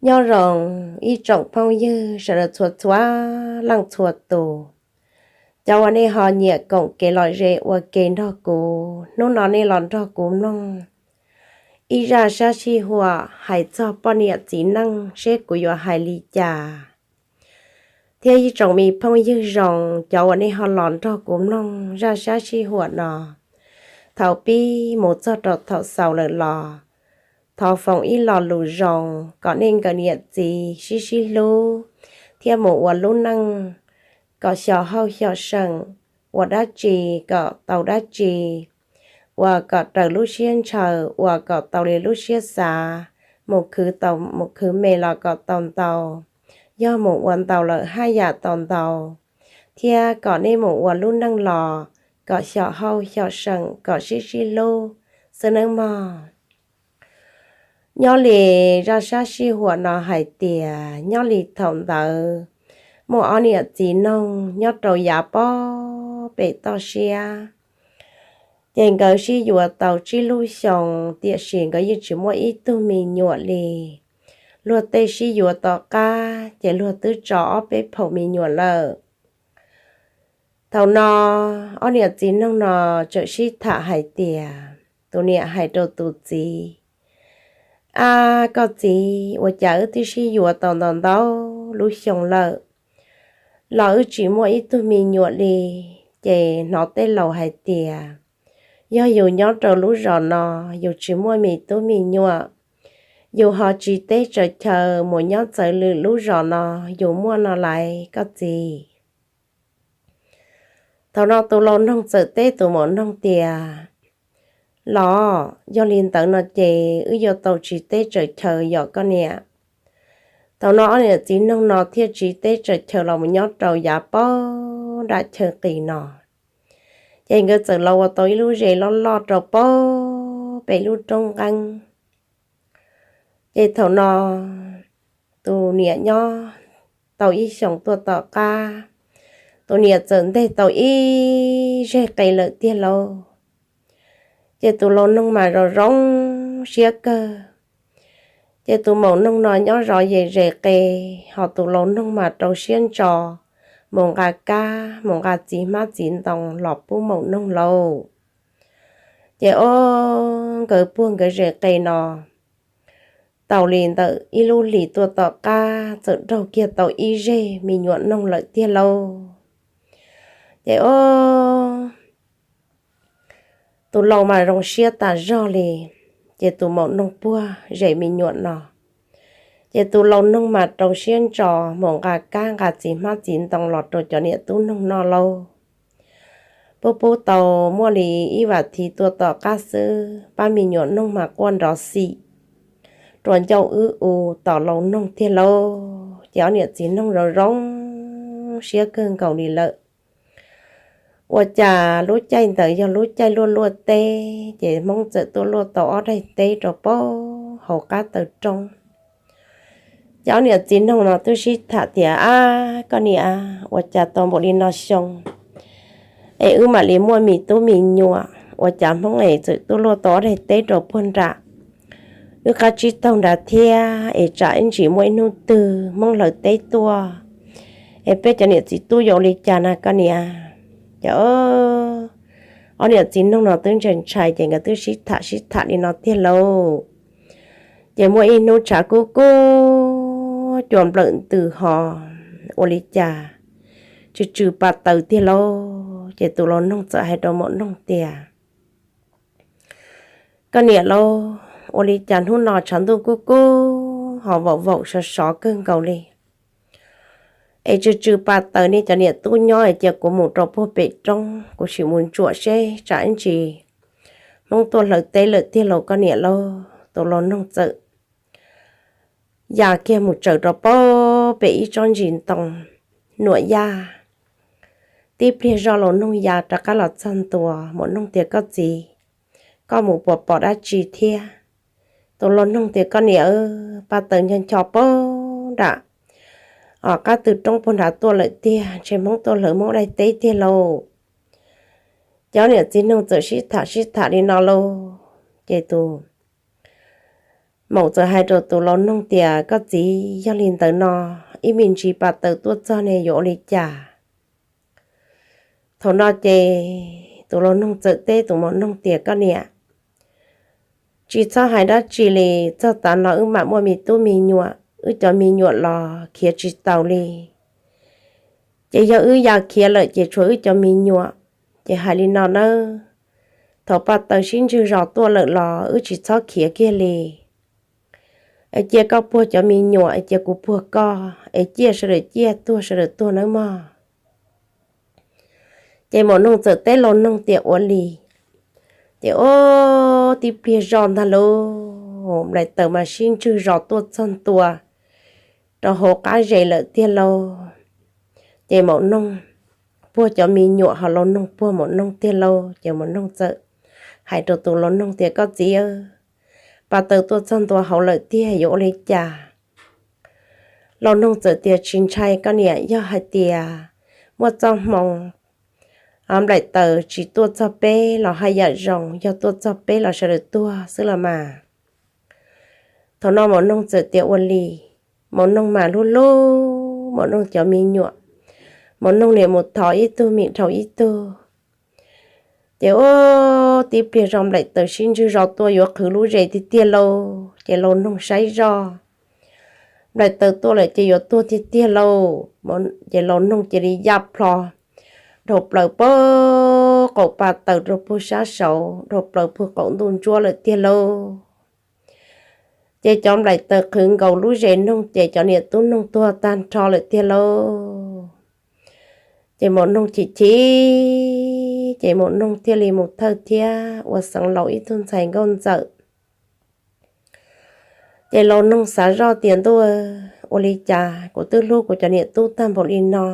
Nyob zoo ib tsoom phooj ywg sawv daws txhua txhua leej txhua tus, cov uas nej ho nyiam koom kev lom zem ua ke nrog kuv, hnub no nej los nrog kuv mloog ib zaj sab sij huam hais txog poj niam txiv neej seb kuv yuav hais li cas. Thiab ib tsoom me phooj ywg zoo, cov uas nej ho los nrog kuv mloog zaj sab sij huam no thaum pib mus txog rau thaum xaus lawm los, thov foom ib lo lus zoo kom nej nkawd niam txiv sib sib hlub thiab mus ua lub neej kom xyom hauj xyom seem, ua dab tsi kom tau dab tsi, ua kom raws lub siab ntshaw, ua kom tau li lub siab xav, mus khwv tau mus khwv me los kom tau ntau, yog mus ua ntau lawm haj yam tau ntau, thiab kom nej mus ua lub neej los kom xyom hauj xyom seem, kom sib sib hlub xwb nawb mog. Nyob li zaj sab sij huam no hais tias nyob li thaum ntawd muaj ob niam txiv noog nyob rau yav pob pem toj siab, ces nkawd sib yuav tau tsib lub xyoo, tiam sis nkawd yeej tsis muaj ib tug me nyuam li. Luag tej sib yuav tom qab ces luag twb tso ob peb phaum me nyuam lawm. Thaum no ob niam txiv noog no txawm sib tham hais tias, tus niam hais rau tus txiv, Ab koj txiv, ua cas wb twb sib yuav tau ntau ntau lub xyoo lawm los wb tsis muaj ib tug me nyuam li? Ces hnov tej laus hais tias yog yus nyob rau lub zos no yus tsis muaj me tub me nyuam, yus ho tsiv teb tsaws chaw mus nyob txawv lwm lub zos no yus muaj no lais koj txiv. Thaum no tus laus noog txawm teb tus maum noog tias, Los yog li ntawd no ces wb yuav tau tsiv teb tsaws chaw yom koj niam. Thaum no ob niam txiv noog no thiaj tsiv teb tsaws chaw los mus nyob rau yav pob nram chaw qis no. Ces nkawd txawm los ua tau ib lub zes loj loj rau pob pem lub roob nqeeb. Ces thaum no tus niam nyob tau ib xyoos tuaj tom qab, tus niam txawm nteg tau ib zeg qe lawm tiag lauj. Ces tus laus noog mas zoo zoo siab kawg. Ces tus maum noog no nyob zov zes qe, ho tus laus noog mas rau siab ntso mus nqa kab mus nqa txiv hmab txiv ntoo los pub maum noog lauj. Ces ob nkawd puag nkawd zes qe no tau li ntawm ib lub hlis tuaj tom qab txawm raug kiag tau ib zeg me nyuam noog lawm tiag lauj. Ces ob tus laus mas zoo siab tas zog li. Ces tus maum noog puag zes me nyuam no, ces tus laus noog mas rau siab ntso mus nqa kab nqa txiv hmab txiv ntoo los rau cov niam tub noog noj lauj. Pub pub tau muaj li ib vas thiv tuaj tom qab xwb, pab me nyuam noog mas quaj nrov xim rua ncauj wb u tom laus noog tiag lauj. Ces ob niam txiv noog zoo zoo siab kawg nkaus li lawm. Ua cas lub caij ntawd yog lub caij luaj luaj teb, ces Hmoob txawm tuaj luaj tau ob daig teb rau pab hauv qab taw roob. Ces ob niam txiv noog no twb sib tham tias, Ab koj niam, ua cas tau npaum li no xyoo es wb mam li muaj me tub me nyuam, ua cas Hmoob es txawm tuaj luaj tau ob daig teb rau puag nram wb qab tsib taug nrad thiab, es tsam ib ntsis muaj ib hnub twg Hmoob hlawv teb tuaj es peb cov niam txiv tub yuav ua li cas na koj niam? Ces ob niam txiv noog no twb ntshai ntshai, ces nkawd twb sib tham sib tham li no tiag lauj. Ces muaj ib hnub tshav kub kub cua nplawm ntws ho ua li cas tsw tsw pa taws tiag lauj. Ces tus laus noog txawm hais rau maum noog tias, Koj niam lauj, ua li cas hnub no tshav ntuj kub kub ho vaum vaum sov sov kawg nkaus li, es tsw tsw pa taws, nej cov niam tub nyob es cia kuv mus rau puag pem roob, kuv sim mus ntsuam seb tsam ib ntsis Hmoob tuaj hlawv teb lawm tiag lauj koj niam lauj. Tus laus noog txawm ya kiag mus tsaws rau pab pem ib tsob ntsis ntoo nuam yaj. Tib pliag zoj laus noog ya rov qab los txog ntua, maum noog tias, Koj txiv, koj mus puas pom dab tsi thiab? Tus laus noog tias, Koj niam, pa taws ncho ncho pab nram qab tw roob puag nrad tuaj lawm tiag, ntshe Hmoob tuaj hlawv Hmoob daig teb tiag lauj. Ces ob niam txiv noog txawm sib tham sib tham li no lauj, ces tus Maum txawm hais rau tus laus noog tias, Koj txiv, yog li ntawd no, ib me ntsis pas taws tuaj txog ne yuav ua li cas? Thaum no ces tus laus noog txawm teb tus maum noog tias, Koj niam, tsis txhob hais dab tsi li, txog tav no wb mam muaj me tub me nyuam, wb cov me nyuam los khiav tsis taus li. Ces yog wb ya khiav lawm ces tshuav wb cov me nyuam. Ces hais li no nawb, thaum pas taws sib ntswg zos tuaj lawm los wb tsis txhob khiav kiag li. Es cia koj puag cov me nyuam, es cia kuv puag koj, es ciaj sawv daws ciaj, tuag sawv daws tuag nawb mog. Ces maum noog txawm teb laus noog tias, Ua li. Ces ua tib pliag zoj ntag lauj, nplaim taws mas sib ntswg zos tuaj txog ntua rau hauv qab zes lawm tiag lauj. Ces maum noog puag cov me nyuam, ho laus noog puag maum noog tiag lauj. Ces maum noog txawm hais rau tus laus noog tias, Koj txiv, pas taws tuaj txog ntua hauv lawm tiag, yuav ua li cas? Laus noog txawm tias, Tsis ntshai koj niam, yog hais tias muaj txoj hmoo nplaim taws tsis tuaj txog peb los haj yam zoo, yog tuaj txog peb los sawv daws tuag xwb los mas. Thaum no maum noog txawm tias, Ua li. Maum noog mas hlub hlub maum noog cov me nyuam, maum noog niam mus thov ib tug mim dhau ib tug. Ces ua tib pliag zoj nplaim taws sib ntswg zos tuaj yuav qhwv lub zes tiag tiag lauj. Ces laus noog saib zoj, nplaim taws tuaj lawm ces yuav tuag tiag tiag lauj. Ces laus noog cia li ya plho dhau plaws puag qaum pas taws rau puag sab saud, dhau plaws puag qaum ntuj ntsuab lawm tiag lauj. Ces cov nplaim taws qhwv nkaus lub zes noog ces cov niam tub noog tuag tag nrho lawm tiag lauj. Ces maum noog chim chim, ces maum noog thiaj li mus thawj thiab ua xeev laus ib tug ntxhais nkauj ntxawm. Ces laus noog xav zoj tias, Ntuj, ua li cas kuv twb hlub kuv cov niam tub tag npaum li no,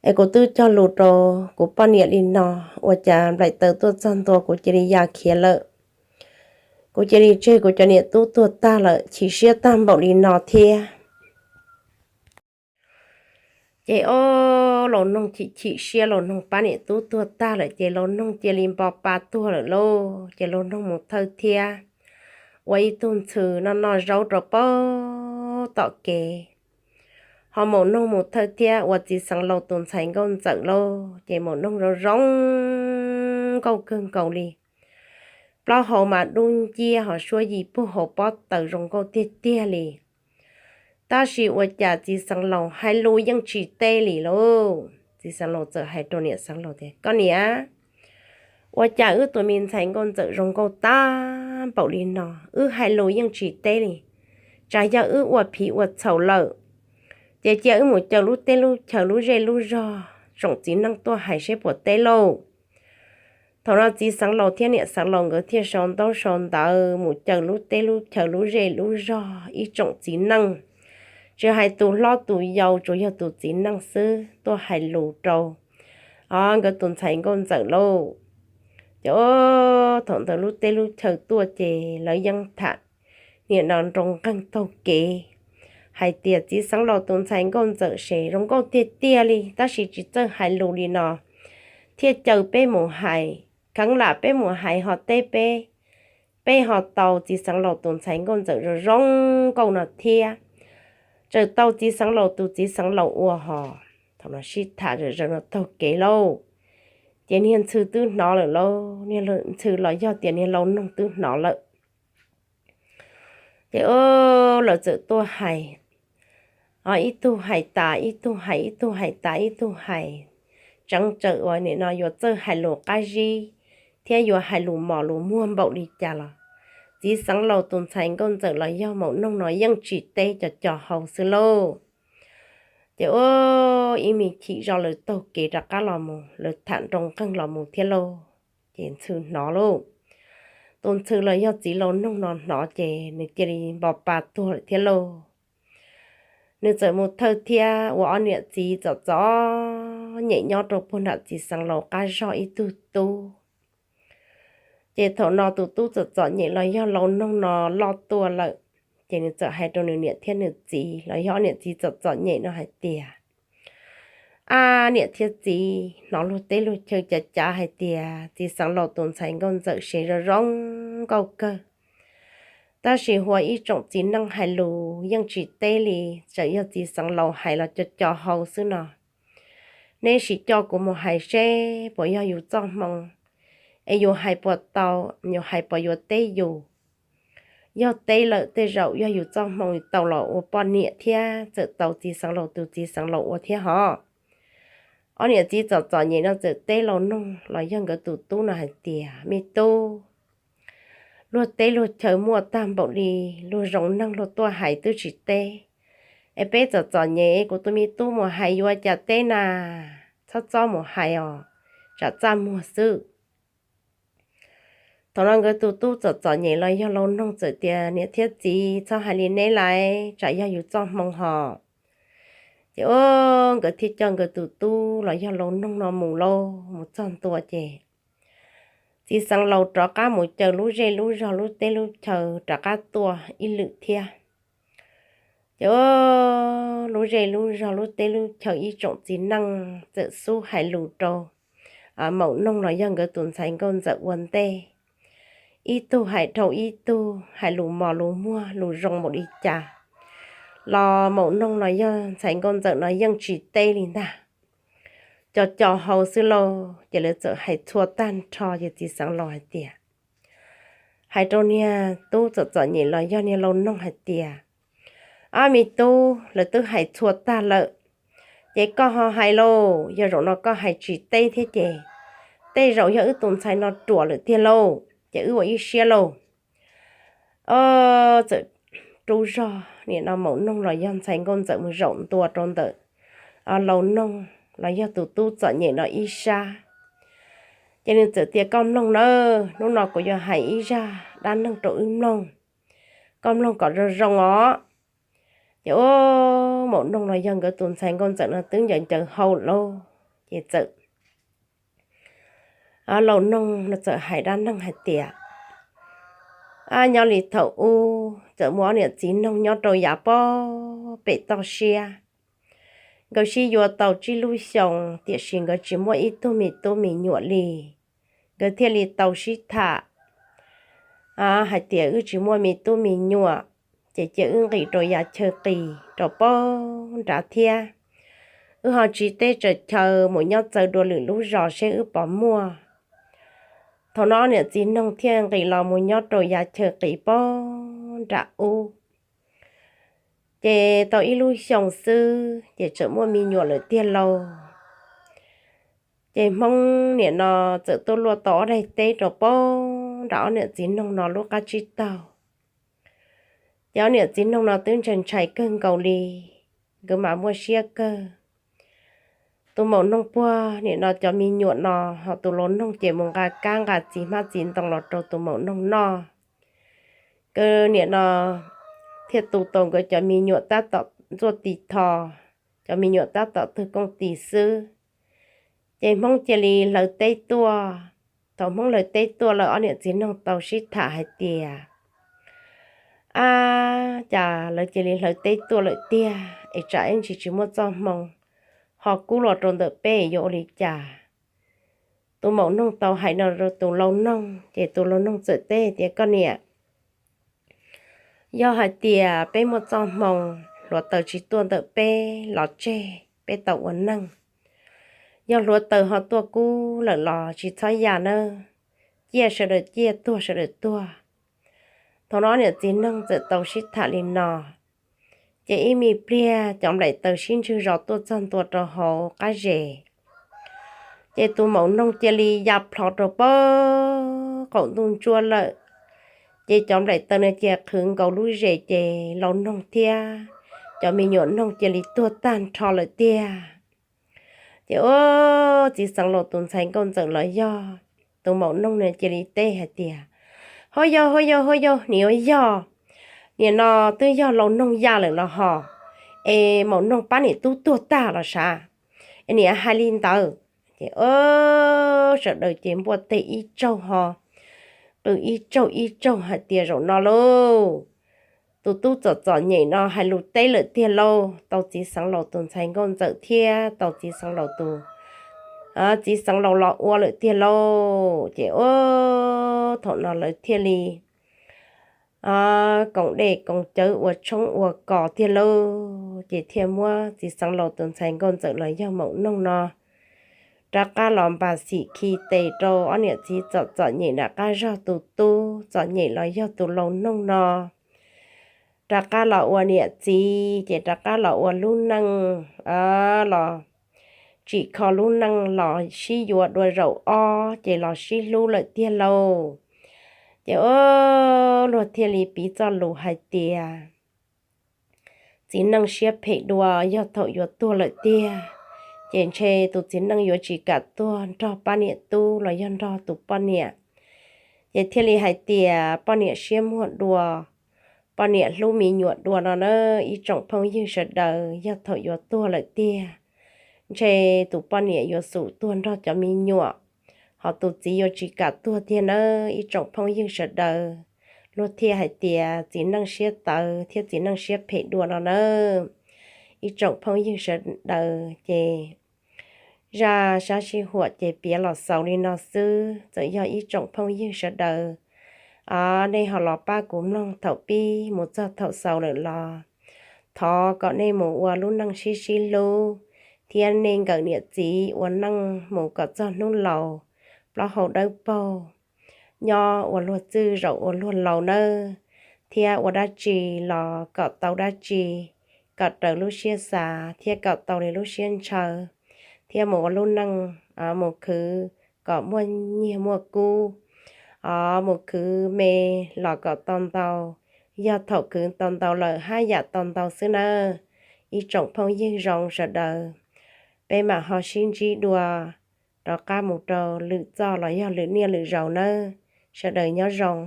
es kuv twb cog lus rau kuv poj niam li no, ua cas nplaim taws tuaj txog ntua kuv cia li ya khiav lawm, kuv cia li tseg kuv cov niam tub tuag tag lawm, chim siab tag npaum li no thiab. Ces ob laus noog chim chim siab, laus noog pab niam tub tuag tag lawm ces laus noog cia li npo pa tuag lawm lauj. Ces laus noog mus thawj thiab ua ib tug ntxhw noj noj zaub rau puag tom kev, ho maum noog mus thawj thiab ua txiv xeev laus tus ntxhais nkauj ntxawm lauj. Ces maum noog zoo zoo nkauj kawg nkaus li, plaub hau mas dub nciab ho suab yim puag hauv pob taws zoo nkauj tiag tiag li. Tab sis ua cas txiv xeev laus hais lus yeej tsis teb li lauj. Txiv xeev laus txawm hais rau niam xeev laus tias, Koj niam, ua cas wb tus me ntxhais nkauj ntxawm zoo nkauj tag npaum li no, wb hais lus yeej tsis teb li? Tsam yog wb ua phiv ua txhaum lawm, ces cia wb mus caw lub teb lub chaw lub zej lub zog tsoom txiv neej tuaj hais seb puas teb lauj. Thaum no txiv xeev laus thiab niam xeev laus nkawd thiaj sau ntaub sau ntawv mus caw lub teb lub chaw lub zej lub zog ib tsoom txiv neej, tsis hais tus hlob tus yau, tsuas yog tus txiv neej xwb tuaj hais lus rau, o, nkawd tus ntxhais nkauj ntxawm lauj. Ces thaum ntawd lub teb lub chaw tuaj ces lawv yeej tham nim no nroo nqeeg taug kev hais tias txiv xeev laus tus ntxhais nkauj ntxawm ces zoo nkauj tiag tiag li, tab sis tsis txawj hais lus li no, thiaj caw peb mus hais, kheev lam peb mus hais ho teb peb, peb ho tau txiv xeev laus tus ntxhais nkauj ntxawm zoo zoo nkauj no thiab, tseem tau txiv xeev laus tus txiv xeev laus ua ho. Thaum no sib tham zawm zaws no taug kev lauj, ces niag ntxhw twb hnov lawm lauj, niag ntxhw los yog tias niag laus noog twb hnov lawm. Ces lawv txawm tuaj hais, o, ib tug hais tas ib tug hais, ib tug hais tas ib tug hais, tseev tsawm uas nim no yuav txawj hais lus qab zib thiab yuav hais lus mos lus muag npaum li cas los txiv xeev laus tus ntxhais nkauj ntxawm los yog maum noog no yeej tsis teb, co co hau xwb lauj. Ces ua ib me chim zoj lawv taug kev rov qab los mus, lawv tham nroo nqeeg los mus thiab lauj. Ces ntxhw hnov lauj, tus ntxhw los yog txiv laus noog no hnov ces nws cia li npo pa tuag lawm thiab lauj. Nws txawm mus thawj thiab ua ob niam txiv txom txom nyem nyob rau puag nram txiv xeev laus qab zog ib tug tub. Ces thaum no tus tub txom txom nyem los yog laus noog no loj tuaj lawm, ces nws txawm hais rau nws niam thiab nws txiv los yog ob niam txiv txom txom nyem no hais tias, A niam thiab txiv, hnov luag teb luag chaw cav cav hais tias txiv xeev laus tus ntxhais nkauj ntxawm ces zoo zoo nkauj kawg, Tab sis ua ib tsoom txiv neej hais lus yeej tsis teb li, txawm yog txiv xeev laus hais los co co hau xwb no. Neb sim coj kuv mus hais seb puas yog yus txoj hmoo, es yus hais puas tau, yus hais puas yuav teb yus. Yog teb lawm tej zaum yog yus txoj hmoo tau los ua poj niam thiab txawm tau txiv xeev laus tus txiv xeev laus ua thiab hos. Ob niam txiv txom txom nyem no txawm teb laus noog los yog nkawd tus tub no hais tias, me tub, luag teb luag chaw muaj tag npaum li, luag zoo neeg luag tuaj hais twb tsis teb. Es peb txom txom nyem, kuv tus me tub mus hais yuav cas teb na, txhob txob mus hais os, tsam txaj muag xwb. Thaum no nkawd tus tub txom txom nyem los yog laus noog txawm tias, niam thiab txiv, txhob hais li neb lais, tsam yog yus txoj hmoo hos. Ces ua nkawd thiaj coj nkawd tus tub los yog laus noog no mus lauj, mus txog ntua ces txiv xeev laus rov qab mus caw lub zej lub zog lub teb lub chaw rov qab tuaj ib lwm thiab. Ces ua lub zej lub zog lub teb lub chaw ib tsoom txiv neej txawm xub hais lus rau maum noog los yog nkawd tus ntxhais nkauj ntxawm ua ntej. Ib tug hais dhau ib tug, hais lus mos lus muag lus zoo npaum li cas los maum noog los yog ntxhais nkauj ntxawm no yeej tsis teb li ntag. Co co hau xwb lauj, ces lawv txawm hais txhua tag nrho ces txiv xeev laus hais tias, hais rau niag tub txom txom nyem los yog niag laus noog hais tias, ab me tub, lawv twb hais txhua tag lawm, ces koj ho hais lauj, yog zaum no koj hais tsis teb thiab ces tej zaum yog wb tus ntxhais no ruam lawm tiag lauj, ces wb ua ib siab lauj. Txawm rub zog nim no maum noog los yog ntxhais nkauj ntxawm mus zaum ntua rau ntawm laus noog los yog tus tub txom nyem no ib sab. Ces nws txawm tias, koj mloog nawb, hnub no kuv yuav hais ib zaj dab neeg rau wb mloog, koj mloog kom zoo zoo os. Ces ua maum noog los yog nkawd tus ntxhais nkauj ntxawm no twb ncaws ncaws hau lauj, ces txawm laus noog no txawm hais dab neeg hais tias, nyob li thaum ub txawm muaj ob niam txiv noog nyob rau yav pob pem toj siab. Nkawd sib yuav tau tsib lub xyoos tiam sis nkawd tsis muaj ib tug me tub me nyuam li. Nkawd thiaj li tau sib tham hais tias, wb tsis muaj me tub me nyuam, ces cia wb nqis rau yav chaw qis rau pob nrad thiab. Wb ho tsiv teb tsaws chaw mus nyob txawv dua lwm lub zos seb wb puas muaj. Thaum no niam txiv noog thiaj nqis los mus nyob rau yav chaw qis pob nram ub. Ces tau ib lub xyoo xwb ces txawm muaj me nyuam lawm tiag lauj. Ces Hmoob nim no txawm tuaj luaj tau ob daig teb rau pob nram ob niam txiv noog no lub qab tsib taug. Ces ob niam txiv noog no twb ntshai ntshai kawg nkaus li, nkawd mas muaj siab kawg. Tus maum noog puag nim no cov me nyuam no, ho tus laus noog ces mus nqa kab nqa txiv hmab txiv ntoo los rau tus maum noog noj. Nkawd nim no thiaj tu tau nkawd cov me nyuam tab tom ntxuaj tis tho, cov me nyuam tab tom twg kooj tis xwb. Ces Hmoob cia li hlawv teb tuaj. Thaum Hmoob hlawv teb tuaj lawm ob niam txiv noog tau sib tham hais tias, ab, cas lawv cia li hlawv teb tuaj lawm tiag, es tsam ib ntsis tsis muaj txoj hmoo ho kub los rau ntawm peb yuav ua li cas? Tus maum noog tau hais no rau tus laus noog ces tus laus noog txawm teb tias, koj niam, yog hais tias peb muaj txoj hmoo, hluav taws tsis tuaj ntawm peb los tseg peb tau ua neej. Yog hluav taws ho tuaj kub lawm los tsis txhob ya nawb, ciaj sawv daws ciaj, tuag sawv daws tuag. Thaum no niam txiv noog txawm tau sib tham li no, ces ib me pliag cov nplaim taws sib ntswg zos tuaj txog ntua rau hauv qab zes. Ces tus maum noog cia li ya plho rau pab qaum ntuj ntsuab lawm. Ces cov nplaim taws no cia li qhwv nkaus lub zes ces laus noog thiab cov me nyuam noog cia li tuag tag nrho lawm tiag. Ces ua txiv xeev laus tus ntxhais nkauj ntxawm los yog tus maum noog no cia li teb hais tias, hauj yog, hauj yog, hauj yog, nim yuav yog, nim no twb yog laus noog ya lawm los hos, es maum noog pab niam tub tuag tag los sav, es nim hais li ntawd. Ces ua sawv daws ces npuaj teg ib tsaug ho qw ib tsaug ib tsaug hais tias, zaum no lauj, tus tub txom txom nyem no hais lus teb lawm tiag lauj, tau txiv xeev laus tus ntxhais nkauj ntxawm thiab tau txiv xeev laus tus txiv xeev laus los ua lawm tiag lauj. Ces ua thaum no lawv thiaj li koom dej koom cawv ua tshoob ua kos tiag lauj. Ces thiaj muab txiv xeev laus tus ntxhais nkauj ntxawm los yog maum noog no rov qab los npas xim khi tes rau ob niam txiv txom txom nyem nram qab zog tus tub txom nyem los yog tus laus noog no rov qab los ua niam txiv ces rov qab los ua lub neej, los tsim kho lub neej los sib yuav dua zaum ob ces los sib hlub lawm tiag lauj. Ces luag thiaj li piv txoj lus hais tias txiv neej siab phem dua yog thaum yuav tuag lawm tiag, ces ntshe tus txiv neej yuav tsis kam tuag nrog pab niam tub los yog nrog tus poj niam. Ces thiaj li hais tias poj niam siab muag dua, poj niam hlub me nyuam dua no na. Ib tsoom phooj ywg sawv daws, yog thaum yuav tuag lawm tiag, ntshe tus poj niam yuav xum tuag nrog cov me nyuam, ho tus txiv yuav tsis kam tuag tiag nawb ib tsoom phooj ywg sawv daws. Luag thiaj hais tias txiv neej siab tawv thiab txiv neej siab phem dua no na. Ib tsoom phooj ywg sawv daws ces zaj sab sij huam ces piav los xaus li no xwb. Txawm yog ib tsoom phooj ywg sawv daws, nej ho los pab kuv mloog thaum pib mus txog thaum xaus lawm los thov kom nej mus ua lub neej sib sib hlub, thiab nej nkawm niam txiv ua neej mus kom txog hnub laus plaub hau dawb paug, nyob ua luag txwj zaum ua luag laus nawb, thiab ua dab tsi los kom tau dab tsi, kom raws lub siab xav thiab kom tau li lub siab ntshaw, thiab mus ua lub neej, mus khwv kom muaj nyiaj muaj kub, mus khwv me los kom tau ntau, yog thaum khwv tau ntau lawm haj yam tau ntau xwb nawb. Ib tsoom phooj ywg zoo sawv daws, peb mam ho sib ntsib dua rov qab mus rau lwm txoj los yog lwm niaj lwm zaus nawb. Sawv daws nyob zoo.